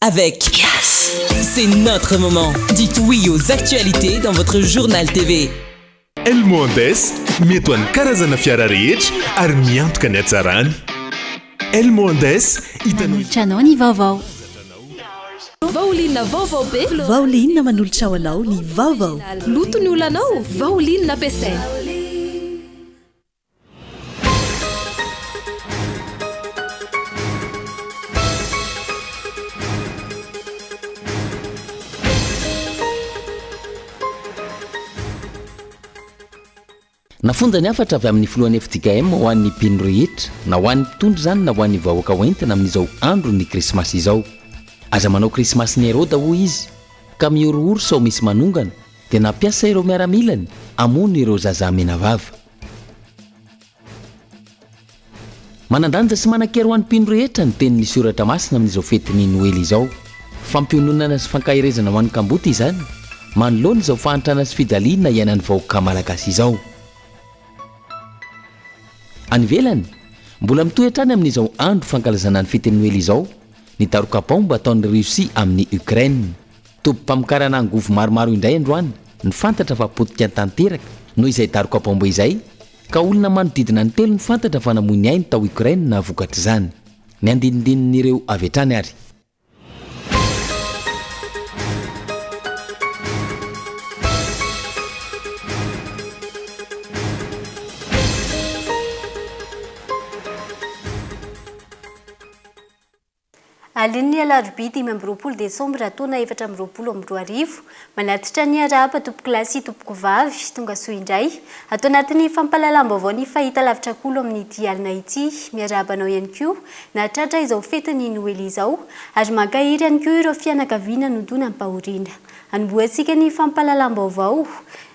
Avec Yes C'est notre moment. Dites oui aux actualités dans votre journal TV. Elmo Andes, mety ho an'ny karazana fiara rehetra ary miantoka ny hatsarany. Elmo Andes, hitanao Manolotra anao ny vaovao. Vaoline vaovao be. Vaoline manolotra ho anao ny vaovao. Loto ny olanao, Vaoline ampiasaina. Nafonja ny hafatra avy amin'ny filohan'ny fjkm ho an'ny mpino rehetra, na ho an'ny mpitondra izany na ho an'ny vahoaka hoentina amin'izao andron'ny krismasy izao. Aza manao krismasin'i Heroda hoy izy, ka mihorohoro sao misy manongana, dia nampiasa ireo miaramilany hamono ireo zaza menavava. Manan-danja sy manan-kery ho an'ny mpino rehetra ny tenin'ny Soratra Masina amin'izao fetin'ny Noely izao. Fampiononana sy fankaherezana ho an'ny kamboty izany, manoloana izao fahantrana sy fijaliana iainan'ny vahoaka malagasy izao. Any ivelany, mbola mitohy hatrany amin'izao andro fankalazana ny fetin'ny Noely izao ny daroka baomba ataon'i Russie amin'i Ukraine. Tobim-pamokarana angovo maromaro indray androany no fantatra fa potika tanteraka noho izay daroka baomba izay, Ka olona manodidina ny telo no fantatra fa namoy ny ainy tao Ukraine vokatr'izany. Ny andinindinin'ireo avy hatrany ary. Alin'ny alarobia 25 desambra taona 2024, manatitra ny arahaba tompokolahy sy tompokovavy, tonga soa indray ato anatin'ny fampahalalam-baovao ny fahitalavitra kolo amin'ity alina ity. Miarahaba anao ihany koa nahatratra izao fetin'ny Noely izao ary mankahery ihany koa ireo fianakaviana nodonam-pahoriana. Anombohantsika ny fampahalalam-baovao.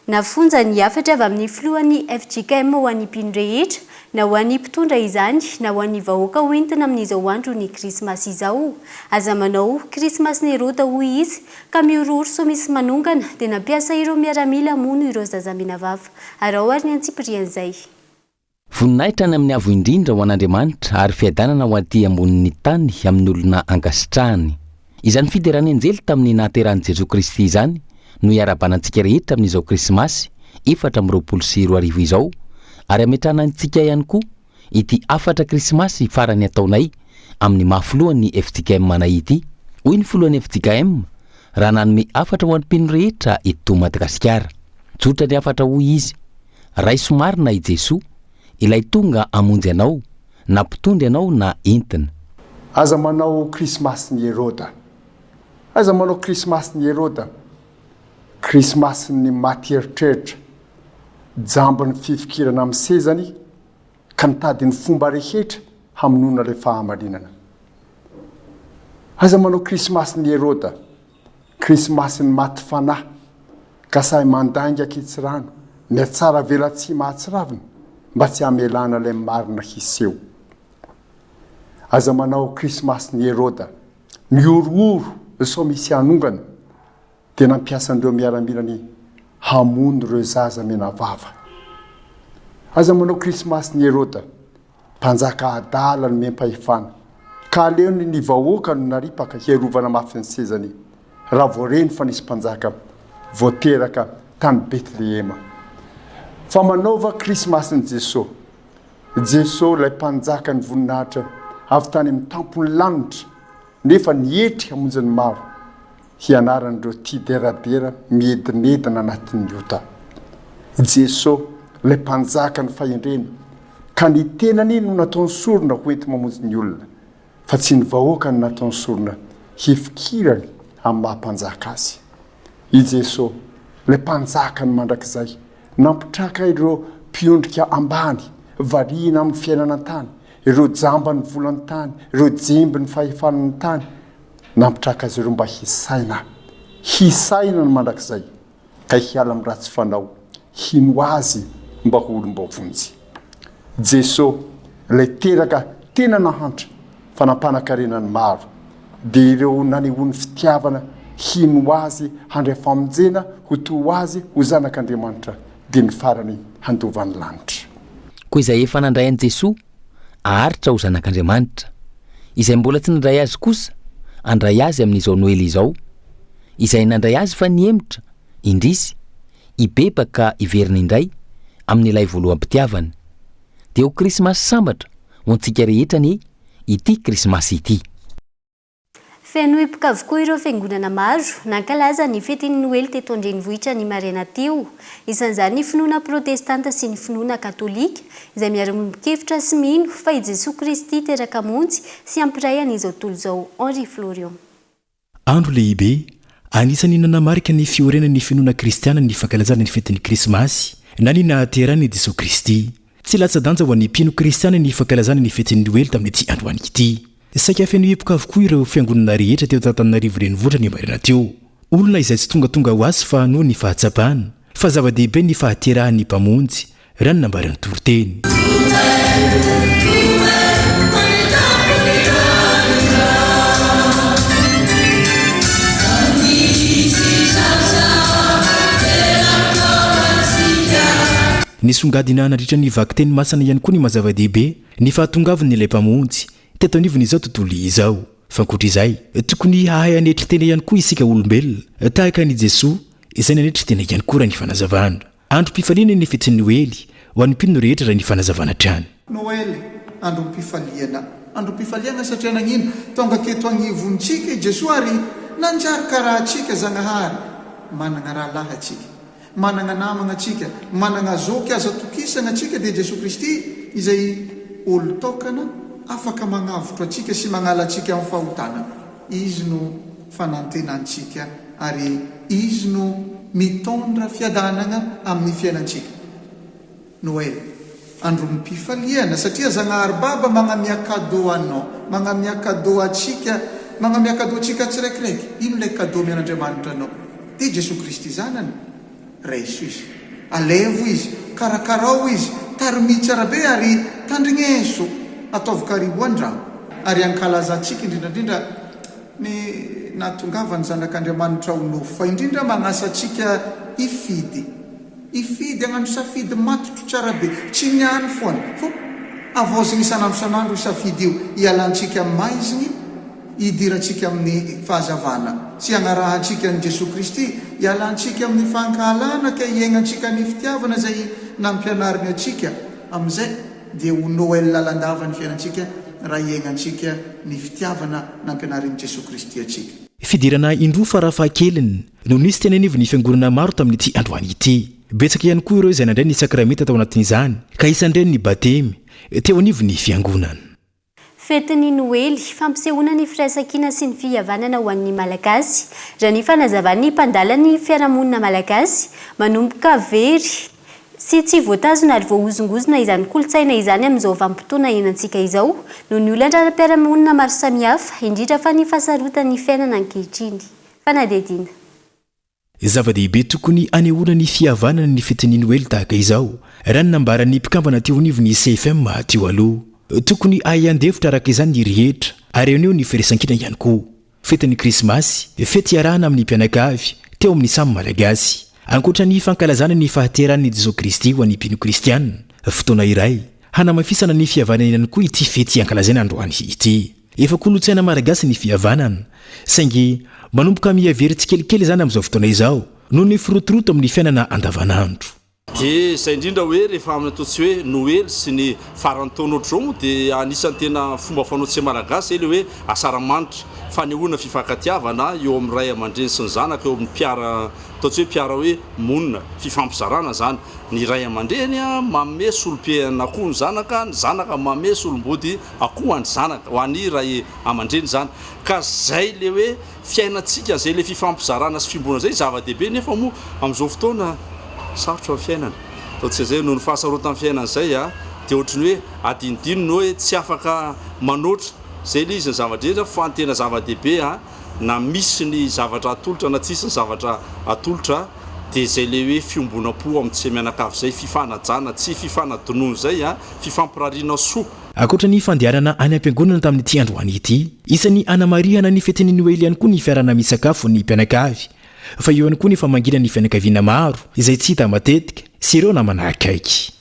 Nafonja ny hafatra avy amin'ny filohan'ny fjkm ho an'ny mpino rehetra, na ho an'ny mpitondra izany, na ho an'ny vahoaka ho entina amin'izao andron'ny Krismasy izao. Aza manao Krismasin'i Heroda hoy izy, ka mihorohoro sao misy manongana, dia nampiasa ireo miaramila hamono ireo zaza menavava. Araho ary ny antsipirian'izay. Voninahitra any amin'ny Avo Indrindra ho an'Andriamanitra ary fiadanana ho aty ambonin'ny tany amin'ny olona ankasitrahany. Izany fideran'ny anjely tamin'ny nahaterahan'i Jesoa Kristy izany no iarahabana antsika rehetra amin'izao Krismasy 2024 izao ary ametrahana antsika ihany koa ity hafatra Krismasy farany ataonay amin'ny maha filohan'ny fjkm anay ity, hoy ny filohan'ny fjkm raha nanome hafatra ho an'ny mpino rehetra eto Madagasikara. Tsotra ny hafatra hoy izy. Raiso marina i Jesoa, ilay tonga hamonjy anao, na mpitondra ianao na entina. Aza manao Krismasin'i Heroda. Aza manao Krismasin'i Heroda. Krismasin'ny maty eritreritra, jambin'ny fifikirana amin'ny sezany ka nitady ny fomba rehetra hamonoana ilay fahamarinana. Aza manao Krismasin'i Heroda. Krismasin'ny maty fanahy ka sahy mandainga ankitsirano, mihatsara velatsihy mahatsiravina mba tsy hamelana ilay marina hiseho. Aza manao Krismasin'i Heroda, mihorohoro sao misy hanongana, dia nampiasa an'ireo miaramilany hamono ireo zaza menavava. Aza manao Krismasin'i Heroda, Mpanjaka adala nomem-pahefana, ka aleony ny vahoaka no naripaka hiarovana mafy ny sezany, raha vao reny fa nisy mpanjaka vao teraka tany Betlehema. Fa manaova Krismasin'i Jeso. Jeso ilay Mpanjakan'ny voninahitra avy tany amin'ny tampon'ny lanitra, nefa nietry hamonjy ny maro. hianaran'ireo tia deradera miedinedina anatin'ny ota. I Jeso, ilay Mpanjakan'ny fahendrena, ka ny tenany no nataony sorona ho enti-mamonjy ny olona, fa tsy ny vahoaka no nataony sorona hifikirany amin'ny maha Mpanjaka azy. I Jeso, ilay Mpanjakan'ny mandrakizay, nampitraka ireo mpiondrika ambany, variana amin'ny fiainana an-tany, ireo jamban'ny volan'ny tany, ireo jembin'ny fahefan'ny tany, Nampitraka azy ireo mba hisaina, hisaina ny mandrakizay, ka hiala amin'ny ratsy fanao, hino Azy mba ho olom-boavonjy. Jeso, ilay teraka tena nahantra fa nampanan-karena ny maro, dia ireo nanehoany fitiavana hino Azy handray famonjena ho toa Azy ho zanak'Andriamanitra, dia ny farany handova ny lanitra. Koa izay efa nandray an'i Jesoa, haharitra ho zanak'Andriamanitra. Izay mbola tsy nandray Azy kosa, handray Azy amin'izao Noely izao. Izay nandray Azy fa nihemotra, indrisy, hibebaka ka hiverina indray amin'ilay voaloham-pitiavany. Dia ho Krismasy sambatra ho antsika rehetra anie ity Krismasy ity. Feno hipoka avokoa ireo fiangonana maro nankalaza ny fetin'ny Noely teto an-drenivohitra ny maraina teo. Isan'izany ny finoana protestanta sy ny finoana katolika, izay miara-miombon-kevitra sy mino fa i Jesoa Kristy teraka hamonjy sy hampiray an'izao tontolo izao. Henri Florian. Andro lehibe, anisan'ny nanamarika ny fiorenan'ny finoana kristiana ny fankalazana ny fetin'ny Krismasy, na ny nahaterahan'i Jesoa Kristy. Tsy latsa-danja ho an'ny mpino kristiana ny fankalazana ny fetin'ny Noely tamin'ity androany ity. Saika feno hipoka avokoa ireo fiangonana rehetra teto Antananarivo renivohitra ny maraina teo. Olona izay tsy tongatonga ho azy fa noho ny fahatsapana fa zava-dehibe ny fahaterahan'ny Mpamonjy, raha ny nambaran'ny toriteny. Nisongadina nandritra ny vakiteny masina ihany koa ny maha zava-dehibe ny fahatongavan'ilay Mpamonjy teto anivon'izao tontolo izao. Fa ankoatra izay, tokony hahay hanetry tena ihany koa isika olombelona, tahaka an'i Jesoa izay nanetry tena ihany koa raha ny fanazavana. Androm-pifaliana ny fetin'ny Noely ho an'ny mpino rehetra raha ny fanazavana hatrany. Noely, androm-pifaliana. Androm-pifaliagna satria nagnino? Tonga teto agnivontsika i Jesoa ary nanjary karaha antsika Zagnahary. Managna rahalahy atsika. Managna namagna atsika. Managna zoky azo atokisagna atsika dia Jesoa Kristy izay olo tokana afaka magnavotro atsika sy magnala atsika amin'ny fahotana. Izy no fanantenantsika ary Izy no mitondra fiadanagna amin'ny fiainantsika. Noël, androm-pifaliana satria Zagnahary Baba magnamia cadeau anao, magnamia cadeau atsika, magnamia cadeau antsika tsiraikiraiky. Ino ilay cadeau omen'Andriamanitra anao? Dia Jesoa Kristy Zanany. Raiso Izy. Alevo Izy. Karakarao Izy. Tarimihy tsara be ary tandrigneso. Ataovy karibo an-drano. Ary ankalazantsika indrindra indrindra ny nahatongavan'ny Zanak'Andriamanitra ho nofo, fa indrindra magnasa antsika hifidy. Hifidy, hagnano safidy matotro tsara be. Tsy ny any foana, fa havaozigny isan'andro isan'andro io safidy io, hialantsika amin'ny maizigny, hidirantsika amin'ny fahazavana, sy hagnarahantsika an'i Jesoa Kristy, hialantsika amin'ny fankahalana ka hiaignantsika ny fitiavana izay nampianariny antsika. Amin'izay dia ho Noël lalandava ny fiainantsika raha hiaignantsika ny fitiavana nampianarin'i Jesoa Kristy antsika. Fidirana indroa farafahakeliny no nisy teny anivon'ny fiangonana maro tamin'ity androany ity. Betsaka ihany koa ireo izay nandray ny sakramenta tao anatin'izany ka isan'ireny ny batemy teo anivon'ny fiangonana. Fetin'ny Noely, fampisehoana ny firaisankina sy ny fihavanana ho an'ny Malagasy. Raha ny fanazavan'ny mpandala ny fiarahamonina malagasy, manomboka very sy tsy voatazona ary voahozongozona izany kolontsaina izany amin'izao vanim-potoana iainantsika izao, noho ny olana ara-piarahamonina maro samihafa, indrindra fa ny fahasarotan'ny fiainana ankehitriny. Fanadihadiana. Zava-dehibe tokony hanehoana ny fihavanana ny fetin'ny Noely tahaka izao, raha ny nambaran'ny mpikambana teo anivon'ny CFM teo aloha. Tokony hahay handefitra araka izany ny rehetra ary haneho ny firaisankina ihany koa. Fetin'ny Krismasy, fety iarahana amin'ny mpianakavy, teo amin'ny samy Malagasy. Ankoatra ny fankalazana ny fahaterahan'i Jesoa Kristy ho an'ny mpino kristiana, fotoana iray hanamafisana ny fihavanana ihany koa ity fety ankalazaina androany ity. Efa kolontsaina malagasy ny fihavanana, saingy manomboka miha-very tsikelikely izany amin'izao fotoana izao noho ny firotoroto amin'ny fiainana andavanandro. Dia izay indrindra hoe rehefa amin'ny atao tsy hoe Noely sy ny faran'ny taona ohatr'izao moa dia anisan'ny tena fomba fanaontsika Malagasy izay ilay hoe asaramanitra, fanehoana fifankatiavana eo amin'ny ray aman-dreny sy ny zanaka, eo amin'ny mpiara atao tsy hoe mpiara hoe monina, fifampizarana izany. Ny ray aman-dreny manome solom-piainana-koa ny zanaka, ny zanaka manome solom-body akoho ho an'ny zanaka, ho an'ny ray aman-dreny izany. Ka zay le hoe fiainantsika, zay le fifampizarana sy fiombonana zay zava-dehibe nefa moa amin'izao fotoana sarotra ny fiainana. Ataontsika zay noho ny fahasarotan'ny fiainana zay dia ohatry ny hoe adinodino ny hoe tsy afaka manoatra zay le izy ny zava-drehetra fa ny tena zava-dehibe na misy ny zavatra atolotra na tsisy ny zavatra atolotra dia izay le hoe fiombonam-po amintsika mianakavy zay, fifanajana, tsy fifanadinoana zay, fifampirariana soa. Ankoatra ny fandehanana any am-piangonana tamin'ity androany ity, isan'ny hanamarihana ny fetin'ny Noely ihany koa ny fiarahana misakafo ny mpianakavy, fa eo ihany koa ny famangiana ny fianakaviana maro izay tsy hita matetika sy ireo namana akaiky.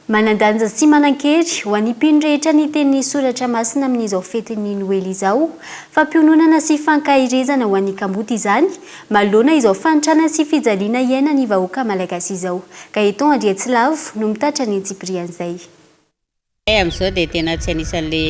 Manan-danja sy manan-kery ho an'ny mpino rehetra ny tenin'ny Soratra Masina amin'izao fetin'ny Noely izao. Fampiononana sy fankaherezana ho an'ny kamboty izany, manoloana izao fahantrana sy fijaliana iainan'ny vahoaka malagasy izao. Gaëtan Andriatsilavo no mitatra ny antsipirian'izay. Hay amin'izao dia tena tsy anisan'le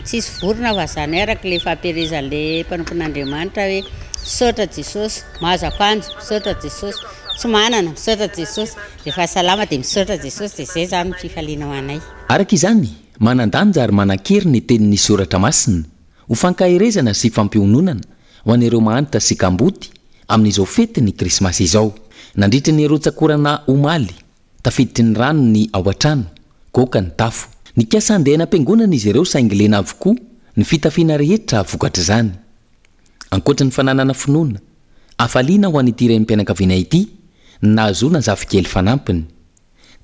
tsisy vorona fa izany hoe araka ilay fampielezan'le mpanompon'Andriamanitra hoe misaotra Jesosy, mahazo akanjo, misaotra Jesosy, tsy manana, misaotra Jesosy, rehefa salama dia misaotra Jesosy dia izay izany ny fifaliana ho anay. Araka izany, manan-danja ary manan-kery ny tenin'ny Soratra Masina, ho fankaherezana sy fampiononana ho an'ireo mahantra sy kamboty amin'izao fetin'ny Krismasy izao. Nandritry ny rotsak'orana omaly, Tafiditry ny rano ny ao an-trano, goaka ny tafo. Nikasa handeha any am-piangonana izy ireo saingy lena avokoa ny fitafiana rehetra vokatr'izany. Ankoatry ny fananana finoana, hafaliana ho an'ity renim-pianakaviana ity ny nahazoana zafikely fanampiny.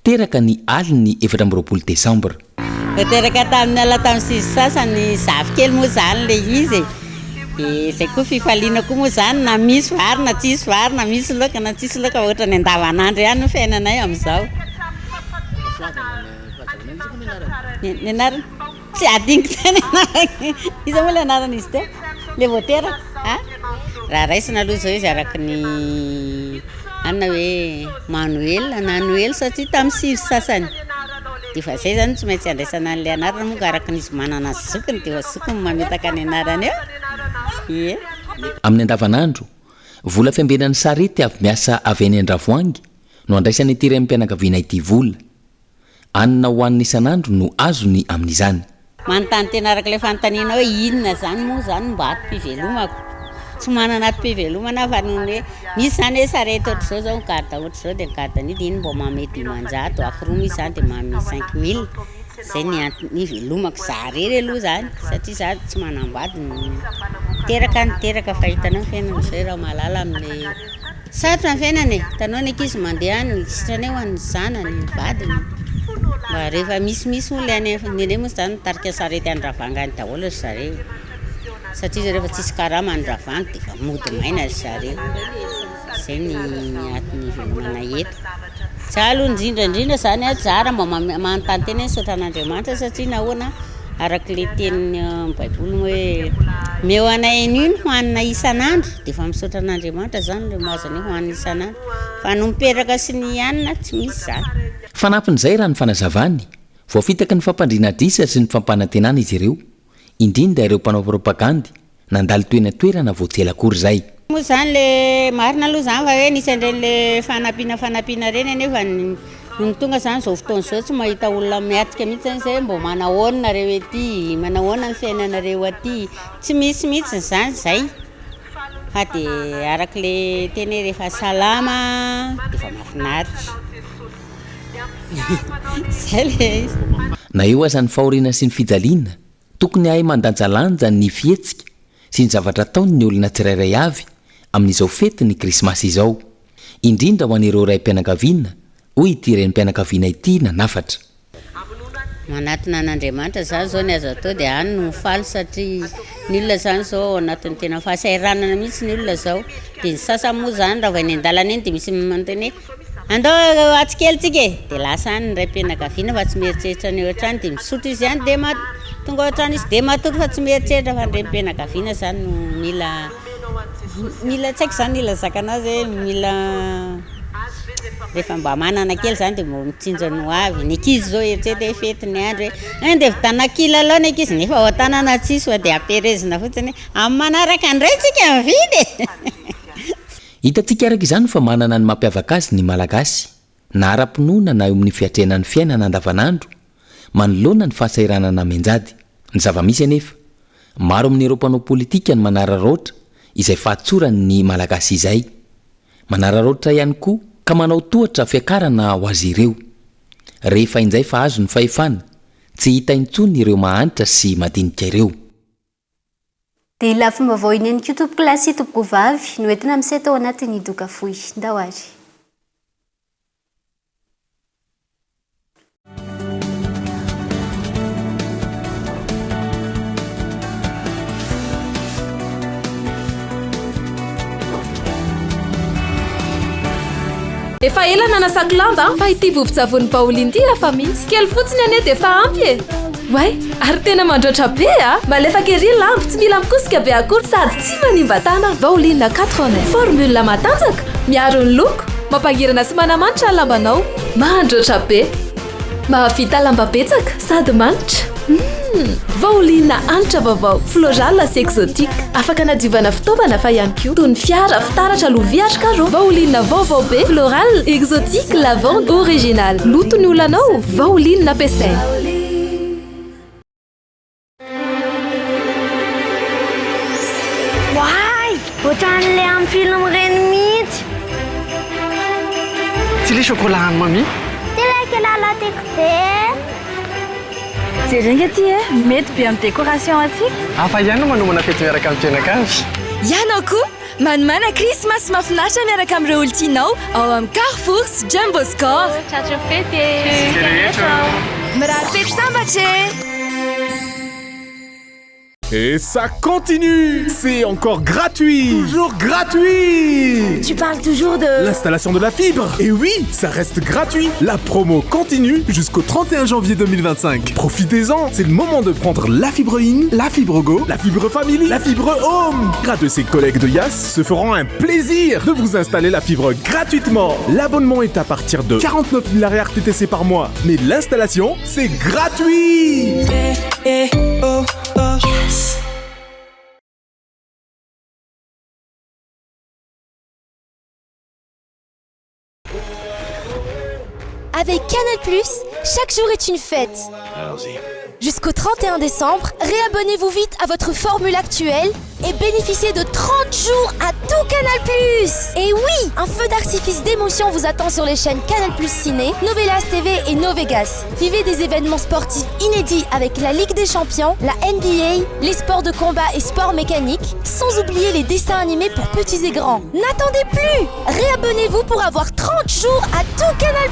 Teraka ny alin'ny 24 desambra. Vao teraka tamin'ny alina tamin'ny sivy sy sasany zafikely moa izany ilay izy e. Dia izay koa fifaliana koa moa izany na misy vary na tsisy vary na misy laoka na tsisy laoka ohatran'ny andavanandro ihany ny fiainanay amin'izao. Ny anarany? Tsy adinoko teo ny anarany. Iza moa ilay anaran'izy teo? Ilay vao teraka? A? Raha raisina aloha izao izy araka ny anona hoe Manoel na Noely satria tamin'ny sivy sy sasany dia efa izay izany no tsy maintsy andraisana an'ilay anarana moa ka araka ny izy manana zokiny dia efa zokiny no mametaka ny anarany eo. Ie. Amin'ny andavanandro, vola fiambenan'ny sarety avy miasa avy any Andravoahangy no andraisan'ity renim-pianakaviana ity vola. Hanina hohanina isan'andro no azony amin'izany. Manontany tena araka ilay fanontaniana hoe inona izany moa izany no mba atom-pivelomako? Tsy manana atom-pivelomana aho fa noho ny hoe misy izany hoe sarety ohatr'izao izao migarda ohatr'izao dia migarda an'io dia iny mba manome 500, ankiroa misy izany dia manome 5000. Izay ny antony ivelomako za irery aloha izany satria za tsy manambady, niteraka aho niteraka fa hitanao ny fiainana izao raha mahalala amin'ilay Sarotra ny fiainana e! Hitanao ny ankizy mandeha any, sitrany eo ho an'ny zanany, ny vadiny. Mba rehefa misimisy moa ilay any, ny anay moa izany mitarika sarety any Ravanga any daholo ry zareo. Satria zareo efa tsisy karama any Ravanga dia efa mody maina ry zareo. Izay ny antony ivelomana eto. Za aloha indrindra indrindra izany an, za raha mba manontany tena hoe misaotra an'Andriamanitra satria nahoana? Araka ilay tenin'ny baiboly moa hoe omeo anay anio ny hohanina isan'andro dia efa misaotra an'Andriamanitra izany ireo mahazo an'io hohanina isan'andro fa ny mipetraka sy ny hanina tsy misy izany. Fanampin'izay raha ny fanazavany, voafitaky ny fampandriana adrisa sy ny fampanantenana izy ireo, indrindra ireo mpanao propagandy Nandalo teny an-toerana vao tsy ela akory izay. Moa izany le marina aloha izany fa hoe nisy an'ireny le fanampiana fanampiana ireny anefa nony tonga izany izao fotoana izao tsy mahita olona miatrika mihitsy izany izay mba manahoana nareo ety, manahoana ny fiainanareo aty, tsy misy mihitsy izany izay fa de araka le teny hoe rehefa salama de efa mahafinaritra izay le izy. Na eo aza ny fahoriana sy ny fijaliana, Tokony hahay mandanjalanja ny fihetsika sy ny zavatra ataony ny olona tsirairay avy amin'izao fetin'ny Krismasy izao, indrindra ho an'ireo raim-pianakaviana, hoy ity renim-pianakaviana ity nanafatra. Manatona an'Andriamanitra izany izao ny azo atao dia any no mifaly satria ny olona izany izao ao anatin'ny tena fahasahiranana mihitsy ny olona izao dia ny sasany moa izany raha vao eny an-dalana eny dia misy manontany hoe Andao atsy kely tsika e! Dia lasa any ny raim-pianakaviana fa tsy mieritreritra ny eo an-trano dia misotro izy any dia tonga ao an-trano izy dia matory fa tsy mieritreritra fa ny renim-pianakaviana izany no mila mila tsy haiko izany ny ilazaka anazy hoe mila rehefa mba manana kely izany dia mba mitsinjo ny ho avy. Ny ankizy izao eritrereto hoe fety ny andro hoe andeha hividianana kilalao ny ankizy nefa ao an-tanana tsisy fa dia ampiherezina fotsiny hoe amin'ny manaraka indray tsika mividy e! Hitantsika araka izany fa manana ny mampiavaka azy ny Malagasy, na ara-pinoana na eo amin'ny fiatrehana ny fiainana andavanandro, manoloana ny fahasahiranana mianjady. Ny zava-misy anefa, maro amin'ireo mpanao politika no manararaotra izay fahatsoran'ny Malagasy izay. Manararaotra ihany koa ka manao tohatra fiakarana ho azy ireo. Rehefa injay fa azo ny fahefana, tsy hita intsony ireo mahantra sy madinika ireo. Dia lafim-baovao iny ihany koa tompokolahy sy tompokovavy no entina miseho tao anatin'ny doka fohy. Ndao ary. Efa ela nanasako lamba an, fa ity vovon-tsavony baolina ity hafa mihitsy. Kely fotsiny anie dia efa ampy e! Oay, ary tena mandroatra be a! Malefaka ery ny lamba, tsy mila mikosika be akory sady tsy manimba tanana. Baolina 4 en 1, formule matanjaka, miaro ny loko, mampangirana sy manamanitra ny lambanao. Mandroatra be! Mahavita lamba betsaka sady manitra. Humm! Vaoline hanitra vaovao, floral sy exotique. Afaka anadiovana fitaovana fa ihany koa toy ny fiara, fitaratra, lovia ary carreaux. Vaoline vaovao be, floral, exotique, lavande, original. Loto ny olanao, Vaoline ampiasaina. Oay! Ohatran'ilay amin'ny film ireny mihitsy. Tsy ilay chocolat an'i Mamie? Ty ilay kilala tiako be. Jereo ange ity e, mety be amin'ny décoration antsika. Hafa ihany ny manomana fety miaraka amin'ny mpianakavy. Ianao koa, manomàna Krismasy mahafinaritra miaraka amin'ireo olon-tianao ao amin'ny Carrefour sy Jumbo Score. Tratry ny fety e! Isika rehetra! Mirary fety sambatra e! Et ça continue C'est encore gratuit Toujours gratuit Tu parles toujours de... L'installation de la fibre Et oui, ça reste gratuit La promo continue jusqu'au 31 janvier 2025. Profitez-en C'est le moment de prendre la fibre in, la fibre go, la fibre family, la fibre home Grâce de ses collègues de Yas se feront un plaisir de vous installer la fibre gratuitement L'abonnement est à partir de 49 000 arrière TTC par mois. Mais l'installation, c'est gratuit eh, oh, oh. Yes. Avec Canal+, chaque jour est une fête. Allons-y. Jusqu'au 31 décembre, réabonnez-vous vite à votre formule actuelle et bénéficiez de 30 jours à tout Canal+. Et oui, un feu d'artifice d'émotion vous attend sur les chaînes Canal+ Ciné, Novelas TV et Novegas. Vivez des événements sportifs inédits avec la Ligue des Champions, la NBA, les sports de combat et sports mécaniques, sans oublier les dessins animés pour petits et grands. N'attendez plus Réabonnez-vous pour avoir 30 jours à tout Canal+.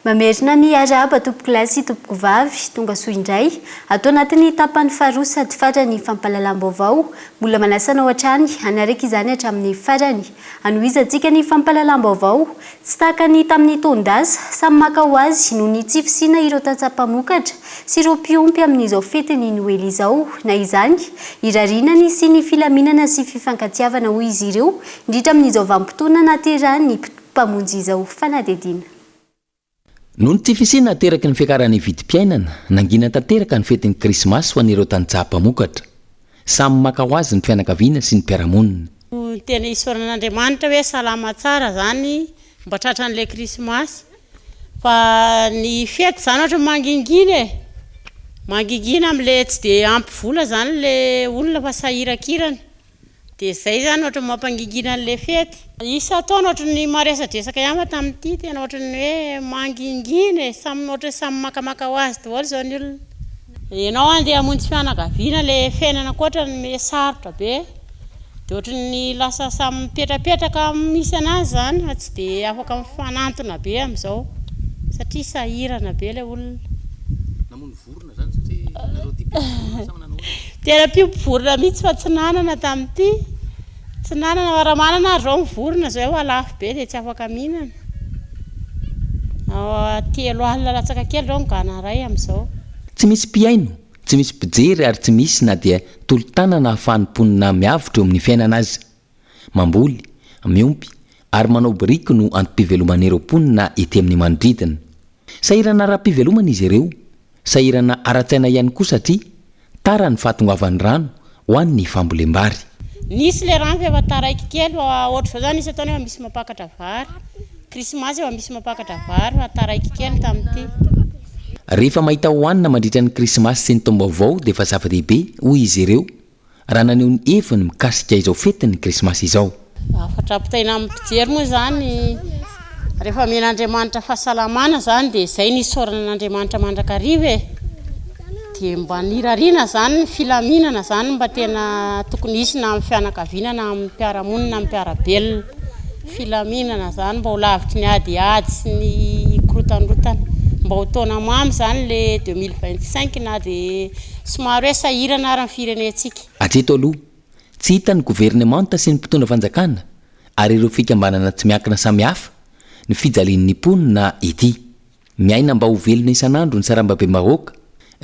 Mamerina ny arahaba tompokolahy sy tompokovavy, tonga soa indray ato anatin'ny tapany faharoa sady farany fampahalalam-baovao. Mbola manasa anao hatrany hanaraka izany hatramin'ny farany. Hanohizantsika ny fampahalalam-baovao. Tsy tahaka ny tamin'ny taon-dasa, samy maka ho azy noho ny tsy fisiana ireo tantsaha mpamokatra sy ireo mpiompy amin'izao fetin'ny Noely izao. Na izany, irariana ny hisian'ny filaminana sy fifankatiavana hoy izy ireo, indrindra amin'izao vanim-potoana nahaterahan'ny Mpamonjy izao. Fanadihadiana. Noho ny tsy fisiana ateraky ny fiakaran'ny vidim-piainana, nangina tanteraka ny fetin'ny Krismasy ho an'ireo tantsaha mpamokatra. Samy maka ho azy ny fianakaviana sy ny mpiara-monina. Tena isaorana an'Andriamanitra hoe salama tsara zany mba tratran'ilay krismasy fa ny fety zany ohatran'ny mangingina e, mangingina amle tsy de ampy vola zany le olona fa sahirakirana. Dia izay izany ohatran'ny mampangingina an'ilay fety. Isan-taona ohatran'ny maresadresaka ihany fa tamin'ity tena ohatran'ny hoe mangingina e, samy ohatran'ny samy makamaka ho azy daholo izao ny olona. Ianao andeha hamonjy fianakaviana ilay fiainana koa ohatran'ny miha sarotra be, dia ohatran'ny lasa samy mipetrapetraka amin'ny misy an'azy izany fa tsy dia afaka mifanantona be amin'izao satria sahirana be ilay olona. Namono vorona izany satria nareo tia mpiompy vorona sa manana ahoana? Tena mpiompy vorona mihitsy fa tsy nanana tamin'ity. Tsy nanana fa raha manana ary izao ny vorona izao efa lafo be dia tsy afaka mihinana. 30 latsaka kely izao ny gana iray amin'izao. Tsy misy mpihaino, tsy misy mpijery ary tsy misy na dia tolo-tanana ahafahan'ny mponina miavotra eo amin'ny fiainana aza. Mamboly, miompy ary manao biriky no antom-piveloman'ireo mponina ety amin'ny manodidina. Sahirana ara-pivelomana izy ireo, sahirana ara-tsaina ihany koa satria tara ny fahatongavan'ny rano ho an'ny fambolem-bary. Nisy le rano fa efa taraiky kely fa ohatr'izao zany isan-taona efa misy mampakatra vary. Krismasy efa misy mampakatra vary fa taraiky kely tamin'ity. Rehefa mahita hohanina mandritra ny krismasy sy ny taom-baovao dia efa zava-dehibe, hoy izy ireo, raha naneho ny heviny mikasika izao fetin'ny Krismasy izao. Hafatra ampitaina amin'ny mpijery moa izany, rehefa omen'Andriamanitra fahasalamana izany dia izay no isaorana an'Andriamanitra mandrakariva e! Dia mba nirariana izany ny filaminana izany mba tena tokony hisy na amin'ny fianakaviana na amin'ny mpiara-monina na amin'ny mpiara-belona. Filaminana izany mba ho lavitry ny adiady sy ny korotanrotana. Mba ho taona mamy izany le 2025 na dia somary hoe sahirana ary ny firenentsika. Hatreto aloha, tsy hitan'ny governemanta sy ny mpitondra fanjakana ary ireo fikambanana tsy miankina samihafa ny fijalian'ny mponina ety. Miaina mba ho velona isan'andro ny sarambabem-bahoaka,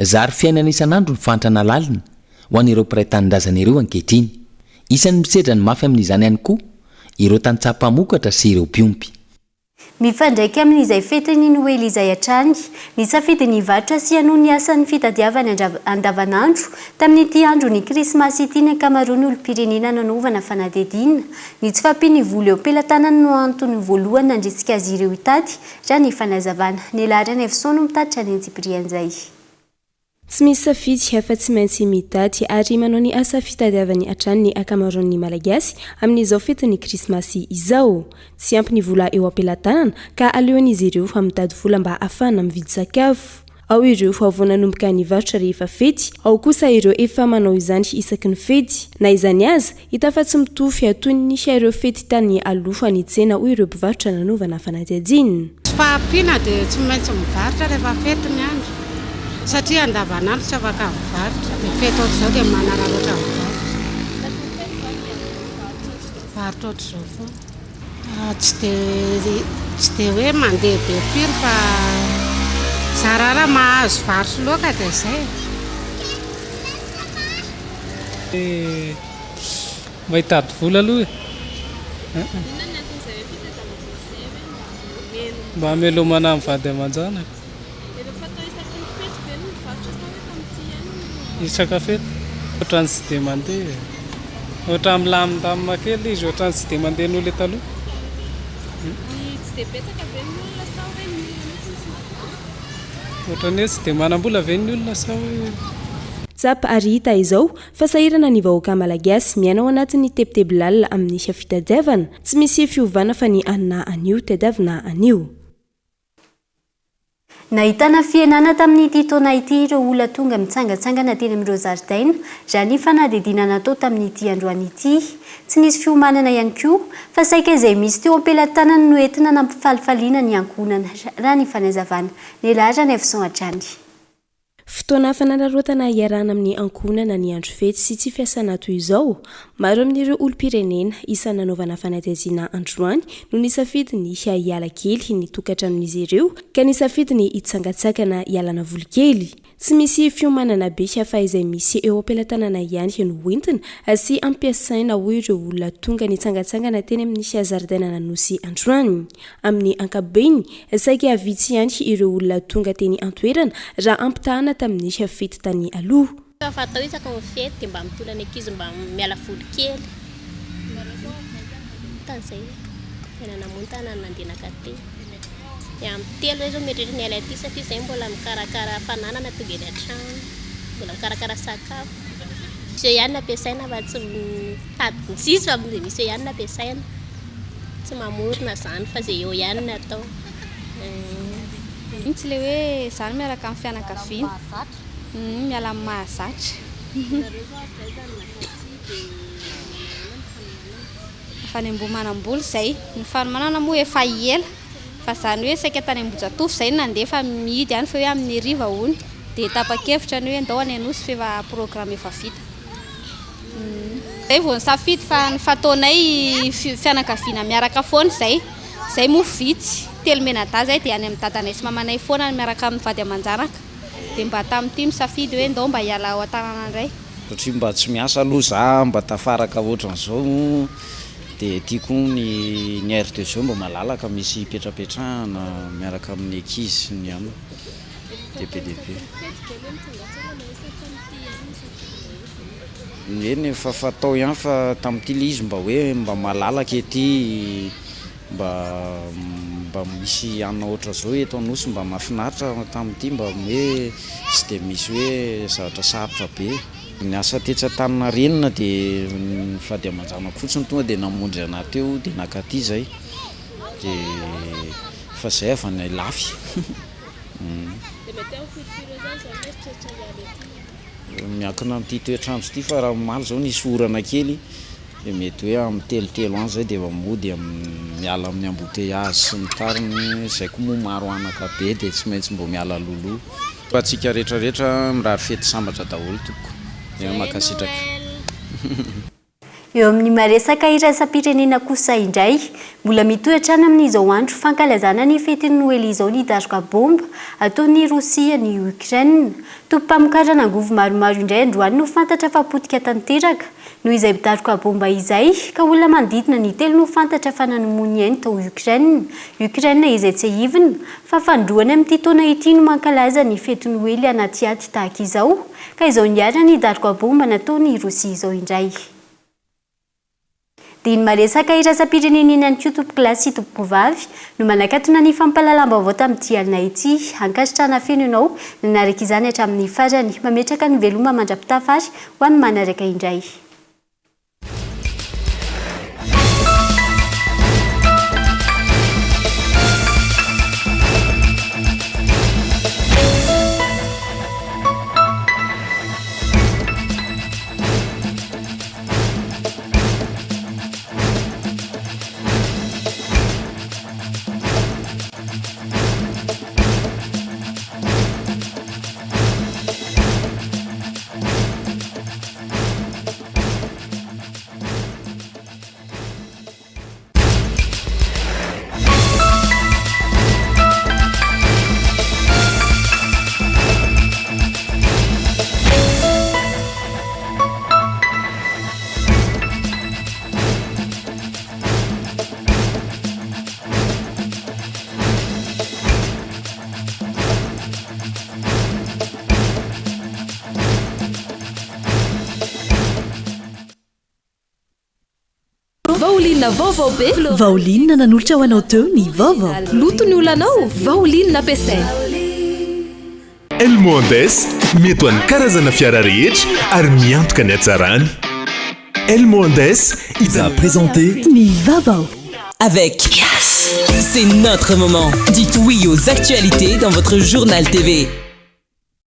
zary fiainana isan'andro ny fahantrana lalina ho an'ireo mpiray tanindrazana ireo ankehitriny. Isan'ny misedra ny mafy amin'izany ihany koa ireo tantsaha mpamokatra sy ireo mpiompy. Mifandraika amin'izay fetin'ny Noely izay hatrany, nisafidy ny hivarotra sy hanohy ny asan'ny fitadiavany andavanandro tamin'ity andron'ny Krismasy ity ny ankamaroan'ny olom-pirenena nanaovana fanadihadiana. Ny tsy fahampian'ny vola eo am-pelatanany no antony voalohany nandrisika azy ireo hitady Raha ny fanazavana. Nela Ranaivoson no mitatitra ny antsipirian'izay. Tsy misy safidy fa tsy maintsy mitady ary manao ny asa fitadiavany hatrany ny ankamaroan'ny Malagasy amin'izao fetin'ny Krismasy izao. Tsy ampy ny vola eo am-pelatanana ka aleon'izy ireo mitady vola mba hahafahana mividy sakafo. Ao ireo vao nanomboka nivarotra rehefa fety, ao kosa ireo efa manao izany isaky ny fety. Na izany aza, hita fa tsy mitovy toy ny ireo fety tany aloha ny tsena hoy ireo mpivarotra nanaovana fanadihadiana. Tsy fahampiana dia tsy maintsy mivarotra rehefa fety ny andro satria andavanandro tsy afaka mivarotra dia fety ohatr'izao dia manararaotra mivarotra. Mivarotra ohatr'izao foana. Tsy dia tsy dia hoe mandeha be firy fa zara raha mahazo vary sy laoka dia izay e. Mba hitady vola aloha e. Inona ny anton'izay hoe fitadiavana vola izay hoe mba hamelomana? Mba hamelomana ny vady aman-janaka. Efa fatao isaky ny fety ve ny mivarotra sa hoe tamin'ity ihany no nivarotra? Isaka fety. Ohatran'ny tsy dia mandeha e. Ohatran'ny milamindamina kely ilay izy, ohatran'ny tsy dia mandeha noho ilay taloha. Ny tsy dia betsaka ve ny olona sa hoe ny olona mihitsy no tsy manam-bola? Ohatran'ny hoe tsy dia manam-bola ve ny olona sa hoe. Tsapa ary hita izao fa sahirana ny vahoaka malagasy miaina ao anatin'ny tebiteby lalina amin'ny fitadiavana. Tsy misy fiovana fa ny anona anio tadiavina anio. Nahitana fihenana tamin'ity taona ity ireo olona tonga mitsangantsangana teny amin'ireo zaridaina, raha ny fanadihadiana natao tamin'ity androany ity. Tsy nisy fiomanana ihany koa, fa saika izay misy teo am-pelatanany no entina nampifalifaliana ny ankohonana, raha ny fanazavana. Nela Ranaivoson hatrany. Fotoana fanararaotana iarahana amin'ny ankohonana ny andro fety sy tsy fiasana toy izao. Maro amin'ireo olom-pirenena isan'ny nanaovana fanadihadiana androany no nisafidy ny hiala kely ny tokantranon'izy ireo ka nisafidy ny hitsangantsangana hialana voly kely. Tsy misy fiomanana be fa izay misy eo am-pelatanana ihany no hoentina sy ampiasaina hoy ireo olona tonga nitsangantsangana teny amin'ny zaridainan'Anosy androany. Amin'ny ankapobeny, saika vitsy ihany ireo olona tonga teny an-toerana raha ampitahana tamin'ny fety tany aloha. Fa atao isaky ny fety dia mba mitondra ny ankizy mba miala voly kely. Tamin'izay tena namontana ny nandeha nankaty. Dia amin'ny telo izay izao mieritreritra ny hiala aty satria izay mbola mikarakara fananana tonga eny an-trano, mbola mikarakara sakafo. Misy eo ihany ny ampiasaina fa tsy mitady ny tsisy fa misy eo ihany ny ampiasaina. Tsy mamorona izany fa izay eo ihany no atao. Mihitsy ilay hoe izany miaraka amin'ny fianakaviana. Miala amin'ny mahazatra. Avy any Ambohimanambola izay. Ny fanomanana moa efa ela fa izany hoe saika tany Ambohijatovo izay no nandeha fa mihidy ihany fa hoe amin'ny hariva hono. Dia tapa-kevitra ny hoe ndao any Anosy fa efa programme efa vita. Zay vao nisafidy fa ny fataonay fianakaviana miaraka foana izay. Izay moa vitsy, telo mianadahy izay dia any amin'ny dadanay sy mamanay foana miaraka amin'ny vady aman-janaka. Dia mba tamin'ity misafidy hoe ndao mba hiala ao an-tanàna indray. Satria mba tsy miasa aloha za mba tafaraka ohatran'izao dia tiako ny ny aire de jeu mba malalaka misy hipetrapetrahana miaraka amin'ny ankizy sy ny anona. Dia be dia be. Eny efa fatao ihany fa tamin'ity ilay izy mba hoe mba malalaka ety mba mba misy hanina ohatran'izao eto Anosy mba mahafinaritra tamin'ity mba hoe tsy dia misy hoe zavatra sarotra be. Niasa tetsy Antaninarenina dia ny vady aman-janako fotsiny tonga dia namonjy anah teo dia nakaty izay dia fa izay avy any Ilafy. Dia mety hoe amin'ny firifiry eo izany izao mieritreritra hiala ety. Miankina amin'ity toetr'andro ity fa raha omaly izao nisy orana kely dia mety hoe amin'ny telotelo any izay dia efa mody miala amin'ny embouteillage sy ny tariny, izay koa moa maro anaka be dia tsy maintsy mbô miala alohaloha. Ho antsika rehetra rehetra mirary fety sambatra daholo tompoko. Dia mankasitraka. Eo amin'ny maresaka iraisam-pirenena kosa indray, mbola mitohy hatrany amin'izao andro fankalazana ny fetin'ny Noely izao ny daroka baomba ataon'i Rosia an'i Ukraine. Tobim-pamokarana angovo maromaro indray androany no fantatra fa potika tanteraka noho izay daroka baomba izay, ka olona manodidina ny telo no fantatra fa nanomoa ny ainy tao Ukraine. Ukraine izay tsiahivina fa fanindroany amin'ity taona ity no mankalaza ny fety Noely anaty ady tahaka izao. Ka izao niharan'ny daroka baomba nataon'i Rosia izao indray. Dia ny maresaka iraisam-pirenena eny ihany koa tompokolahy sy tompokovavy no manakatona ny fampahalalam-baovao tamin'ity alina ity. Ankasitrahana feno ianao nanaraka izany hatramin'ny farany. Mametraka ny veloma mandra-pitafa ary ho an'ny manaraka indray. Vaoline vaovao be. Vaoline nanolotra ho anao teo ny vaovao. Loto ny olanao, Vaoline ampiasaina. Elmo Andes, mety ho an'ny karazana fiara rehetra ary miantoka ny hatsarany. Elmo Andes, a présenté ny vaovao. Avec Yes, c'est notre moment. Dites oui aux actualités dans votre journal TV.